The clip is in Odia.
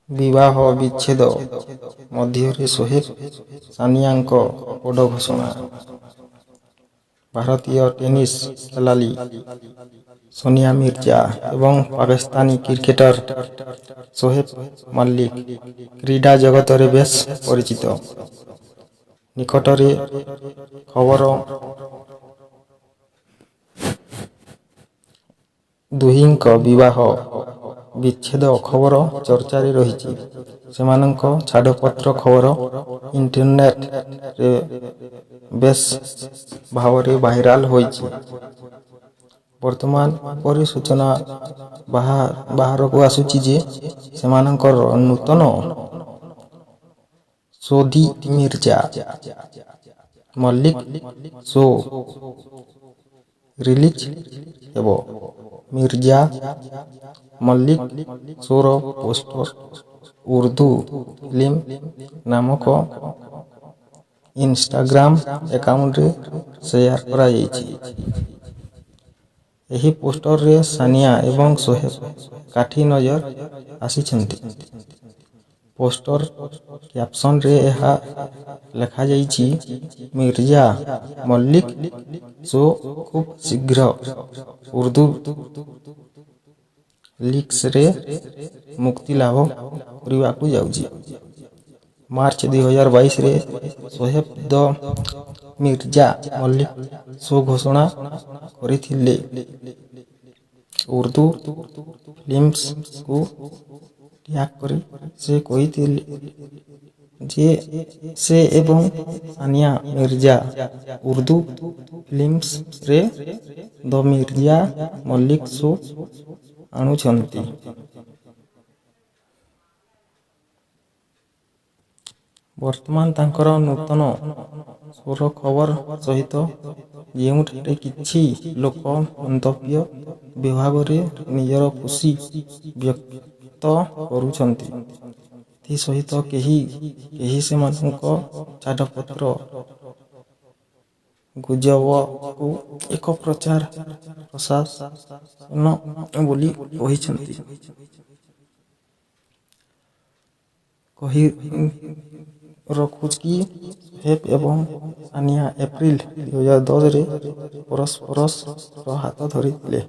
ବିବାହ ବିଚ୍ଛେଦ ମଧ୍ୟରେ ସୋହେବ-ସାନିଆଙ୍କ ବଡ଼ ଘୋଷଣା। ଭାରତୀୟ ଟେନିସ୍ ଖେଳାଳି ସାନିଆ ମିର୍ଜା ଏବଂ ପାକିସ୍ତାନୀ କ୍ରିକେଟର ସୋହେବ ମଲ୍ଲିକ କ୍ରୀଡ଼ା ଜଗତରେ ବେଶ୍ ପରିଚିତ। ନିକଟରେ ଖବର ଦୁହିଁଙ୍କ ବିବାହ ବିଚ୍ଛେଦ ଖବର ଚର୍ଚ୍ଚାରେ ରହିଛି। ସେମାନଙ୍କ ଛାଡ଼ପତ୍ର ଖବର ଇଣ୍ଟରନେଟରେ ବେଶ୍ ଭାବରେ ଭାଇରାଲ ହୋଇଛି। ବର୍ତ୍ତମାନ ଏପରି ସୂଚନା ବାହାରକୁ ଆସୁଛି ଯେ ସେମାନଙ୍କର ନୂତନ show the Mirza Malik show release ହେବ। ମିର୍ଜା ମଲ୍ଲିକ ଶୋ'ର ପୋଷ୍ଟର ଉର୍ଦ୍ଦୁ ଫିଲ୍ମ ନାମକ ଇନଷ୍ଟାଗ୍ରାମ ଆକାଉଣ୍ଟରେ ସେୟାର କରାଯାଇଛି। ଏହି ପୋଷ୍ଟରରେ ସାନିଆ ଏବଂ ସୋହେବ ଏକାଠି ନଜର ଆସିଛନ୍ତି। ପୋଷ୍ଟର କ୍ୟାପସନରେ ଏହା ଲେଖାଯାଇଛି, ମିର୍ଜା ମଲ୍ଲିକ ଶୋ ଖୁବ୍ ଶୀଘ୍ର ଉର୍ଦ୍ଦୁ ଫ୍ଲିକ୍ସରେ ମୁକ୍ତିଲାଭ କରିବାକୁ ଯାଉଛି। ମାର୍ଚ୍ଚ 2022ରେ ସୋହେବ ଦ ମିର୍ଜା ମଲ୍ଲିକ ଶୋ ଘୋଷଣା କରିଥିଲେ। ଉର୍ଦ୍ଦୁ ଫିଲ୍ମସକୁ ଟ୍ୟାଗ କରି ସେ କହିଥିଲେ ଯେ ସେ ଏବଂ ସାନିଆ ମିର୍ଜା ଉର୍ଦ୍ଦୁ ଫିଲ୍ମସରେ ଦ ମିର୍ଜା ମଲ୍ଲିକ ଶୋ ଆଣୁଛନ୍ତି। ବର୍ତ୍ତମାନ ତାଙ୍କର ନୂତନ ଶୋ'ର ଖବର ସହିତ, ଯେଉଁଠାରେ କିଛି ଲୋକ ମନ୍ତବ୍ୟ ବିଭାଗରେ ନିଜର ଖୁସି ବ୍ୟକ୍ତ କରୁଛନ୍ତି। ଏଥି ସହିତ କେହି କେହି ସେମାନଙ୍କ ଛାଡ଼ପତ୍ର ଗୁଜବକୁ ଏକ ପ୍ରଚାର ପ୍ରସାଶନ ବୋଲି କହିଛନ୍ତି। କହିରଖୁଛୁ କି ସୋହେବ ଏବଂ ସାନିଆ ଏପ୍ରିଲ 2010ରେ ପରସ୍ପରର ହାତ ଧରିଥିଲେ।